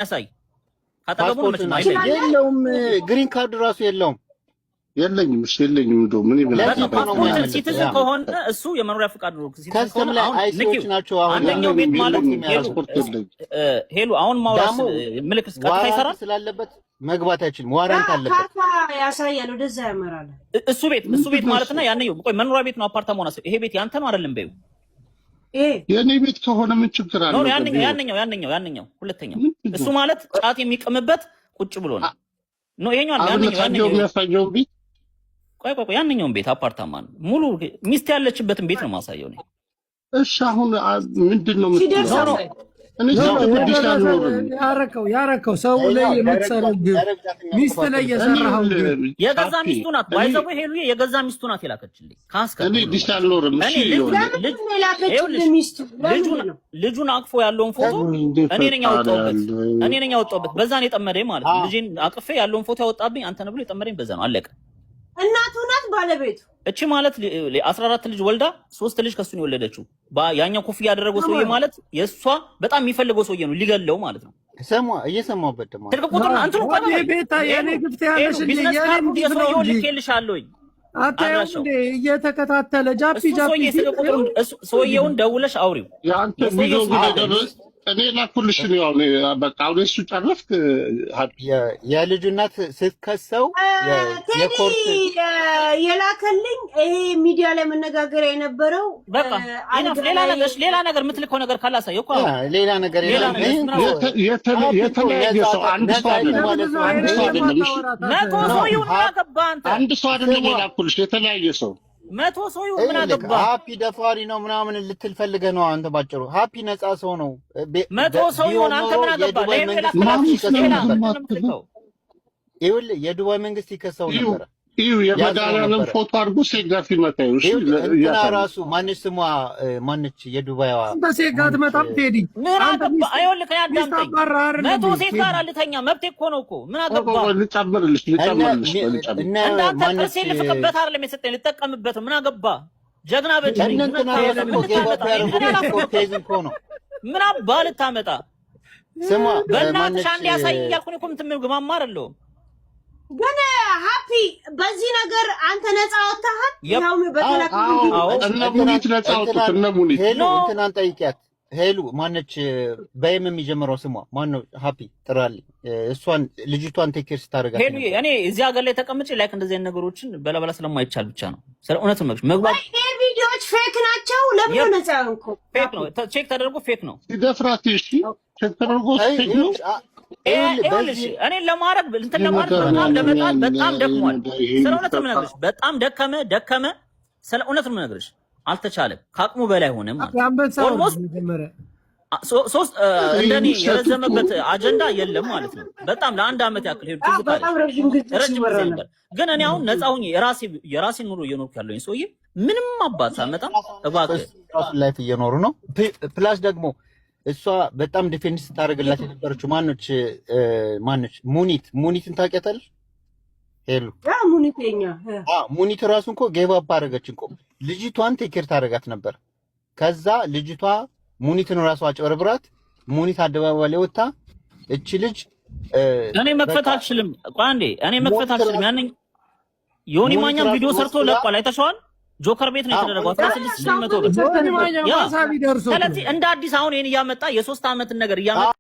ያሳይ። ካጠገቡ ነው ፓስፖርቱን መቼም አሳይ። አይለይም። የለውም፣ green card ራሱ የለውም። የለኝም። እሺ የለኝም። እንደው ምን ይብላል? ለዚህ በቃ እኮ ነው ፓስፖርትን የሚያመልጠው። Citizen ከሆነ እሱ የመኖሪያ ፍቃድ ነው። Citizen Custom ከሆነ ላይ አሁን ICE ዎች ንኪው ናቸው አሁን አንደኛው ቤት ማለት የለኝም፣ ሄሉ ፓስፖርት የለኝም። ሄሉ አሁን ማውራት ደግሞ ምልክት ቀጥታ Warrant ይሰራል። ስላለበት መግባት አይችልም። Warrant አለበት። ካርታ ያሳያል፣ ወደዛ ያመራል። እሱ ቤት ማለትና ያንኛው ቆይ መኖሪያ ቤት ነው አፓርታማውን ይሄ ቤት ያንተ ነው አይደለም በይው። ይሄ የእኔ ቤት ከሆነ ምን ችግር No አለው? ያንኛው ያንኛው ያንኛው ያንኛው ሁለተኛው ምንድን እሱ ነው? ማለት ጫት የሚቅምበት ቁጭ ብሎ ነው። No ይሄኛው አብነት ያንኛው አየው ያንኛው የሚያሳየው ቤት። ቆይ ቆይ ቆይ፣ ያንኛውን ቤት አፓርታማ ነው። ሙሉ ሚስት ያለችበትን ቤት ነው ማሳየው እኔ። እሺ አሁን ምንድን ነው ሲደርስ የምትለው? No. አሳይ። እኔ ሲጀምር ዲሽ አልኖርም። ያረከው ሰው ላይ የምትሰራው ግብ፣ ሚስት ላይ የሰራኸው ግብ። የገዛ ሚስቱ ናት። By the way ሄሉዬ የገዛ ሚስቱ ናት የላከችልኝ። ካስከ እኔ ዲሽ አልኖርም። እሺ እኔ ልጁ ይኸውልህ፣ ልጅ ለምንድን ነው የላከችልህ ይኸውልሽ፣ ሚስቱ? ልጁን ለምንድን ነው? ልጁን አቅፎ ያለውን ፎቶ እንዴ እኔ ነኝ ያወጣሁበት። ፈጣሪ። እኔ ነኝ ያወጣሁበት። በዛ ነው የጠመደኝ ማለት ነው። አዎ። ልጄን አቅፌ ያለውን ፎቶ ያወጣብኝ አንተ ነህ ብሎ የጠመደኝ በዛ ነው። አለቀ። እናቱ ናት ባለቤቱ። እቺ ማለት 14 ልጅ ወልዳ ሶስት ልጅ ከሱ ነው የወለደችው። ያኛው ኮፍያ ያደረገው ሰውዬ ማለት የእሷ በጣም የሚፈልገው ሰውዬ ነው፣ ሊገለው ማለት ነው። ስሟ እየሰማሁበት ደግሞ ስልክ ቁጥር እንትኑ ወዲ ቤታ የኔ ግፍት ያለሽ እንዴ? ቢዝነስ የኔም ካርዱ ግፍ ነው የሰውየውን እንጂ ልኬልሻለሁኝ። አታየውም አድራሻው እንዴ? እየተከታተለ ጃፒ እሱ ጃፒ ሰውዬ ሲል ስልክ ቁጥሩን ሰውየውን ደውለሽ አውሪው። የአንተ የሰውየው ቪዲዮ ስልክ ግን አለ። የደረስ እኔ ላኩልሽ ነው። አሁን በቃ አሁን እሱ ጨረስክ? ሀፒ የልጁ እናት ስትከሰው ቴዲ የ court የላከልኝ ይሄ ሚዲያ ላይ መነጋገሪያ የነበረው በቃ አልጋ ሌላ ላይ ነገር ሌላ ነገር የምትልከው ነገር ካላሳየው እኮ ያ ሌላ ነገር ሌላ የለም። ነገር ይሄ ምን እኮ የተለያየ ሰው አንድ ሰው አይደለም። ለምንድን ነው አንድ ሰው የኔን አይደለም። እሺ የማታወራት? 100 ሰው ይሁን ምን አገባ አንተ? አንድ ሰው አይደለም የላኩልሽ፣ የተለያየ ሰው። 100 ሰው ይሁን ምን ይኸውልህ፣ አገባ? ሀፒ ደፋሪ ነው ምናምን ልትል ፈልገህ ነው አንተ። ባጭሩ ሀፒ ነፃ ሰው ነው። 100 ሰው ቢሆን ይሁን አንተ ኖሮ ምን አገባ? የዱባይ ለሄሉ መንግስት የላክላት ራሱ ይከሰው ሌላ ነበር። ምንድን ነው የምትልከው? ይኸውልህ፣ የዱባይ መንግስት ይከሰው እዩ ነበረ፣ እዩ ያዝነው የመድኃኒዓለም ነበረ። ፎቶ አድርጎ ሴት ጋር ሲመታ እዩ። እሺ ይኸውልህ እንትና እያሳየ ራሱ ማነች ስሟ ማነች የዱባይዋ አንተ ሴት ጋር ማነች አትመጣም ቴዲ? ምን አንተ አገባ? ሚስት ይኸውልህ ሚስት አዳምጠኝ። አባራ አይደል 100 እንዴ? ሴት ጋር ልተኛ መብቴ እኮ ነው እኮ ምን አገባ? ልጨምርልሽ እነ ልጨምርልሽ ሚ- ልጨምር እነ እንዳንተ ማነች ጥርሴን ልፍቅበት አይደለም የሰጠኝ ልጠቀምበት ነው። ምን አገባ? ጀግና በጅ ነኝ። እነ ምን እንትና ታመጣ? ራሱ ምን እኮ give up ልታመጣ? እኔ ያደረጉበት እኮ አላፍርበትም። Case እኮ ነው። ምን አባ ልታመጣ? ስሟ በእናትሽ ማነች አንዴ ያሳይ እያልኩ እኔ እኮ እንትን ግማማ አይደለሁም። ግን ሀፒ በዚህ ነገር አንተ ነፃ ወጥተሃል። Yep. ይኸው በተላከ አዎ ቪዲዮ። አዎ። እነ ሙኒት ነፃ አወጡት። እነ ሙኒት ሄሉ No. እንትናን ጠይቂያት። ሄሉ ማነች? በየም የሚጀምረው ስሟ ማነው? ሀፒ ጥራልኝ። እሷን ልጅቷን take care ስታደርጋት ሄሉ ነበር። እኔ እዚህ ሀገር ላይ ተቀምጬ like እንደዚህ አይነት ነገሮችን በላበላ ስለማይቻል ብቻ ነው። ስለ እውነት ነው መግባት ይሄ ቪዲዮዎች fake ናቸው። ለምን Yep. ነፃ ያንኩ? Fake ነው። Check ተደርጎ fake ነው። ሲደፍራት እሺ check ተደርጎ አይ፣ Fake ነው። ይኸውልሽ፣ ይኸውልህ ይኸውልሽ በዚህ እኔን ለማድረግ እንትን ለማድረግ በጣም ለመጣል በጣም ደክሟል። ስለ እውነት ነው የምነግርሽ፣ በጣም ደከመ ደከመ። ስለ እውነት ነው የምነግርሽ፣ አልተቻለም። ከአቅሙ በላይ ሆነ ማለት ነው። የአንበሳ Almost መጀመሪያ ሶስት እንደኔ የረዘመበት አጀንዳ የለም ማለት ነው። በጣም ለአንድ ዓመት ያክል ሄዱ ትዝ ካለሽ በጣም ረዥም ጊዜ ረጅም ሲወራ ጊዜ ነበር። ነበር። ግን እኔ አሁን ነፃ ሁኜ የራሴን ኑሮ እየኖርኩ ያለሁኝ ሰውዬ ምንም አባት ሳመጣ እባክህ ራሱን life እየኖሩ ነው። Plus ደግሞ እሷ በጣም defense ስታደርግላት የነበረችው ማነች? ማነች? ሙኒት፣ ሙኒትን ታውቂያታለሽ? ሄሉ ያ ሙኒት የኛ ሙኒት ራሱ እኮ give up አደረገች እኮ። ልጅቷን take care ታደርጋት ነበር። ከዛ ልጅቷ ሙኒትን ራሱ አጭበርብራት ሙኒት አደባባይ ላይ ወጥታ እቺ ልጅ እኔ መክፈት አልችልም። ቆይ አንዴ እኔ መክፈት አልችልም። ያንን ዮኒ ማኛም ቪዲዮ ሰርቶ ለቋል። አይተሸዋል? ጆከር ቤት ነው የተደረገው 16,100 ብር። ዮኒ ማኛ ያ ዋሳቢ ደርሶ ስለዚህ እንደ አዲስ አሁን ይሄን እያመጣ የ3 ዓመትን ነገር እያመጣ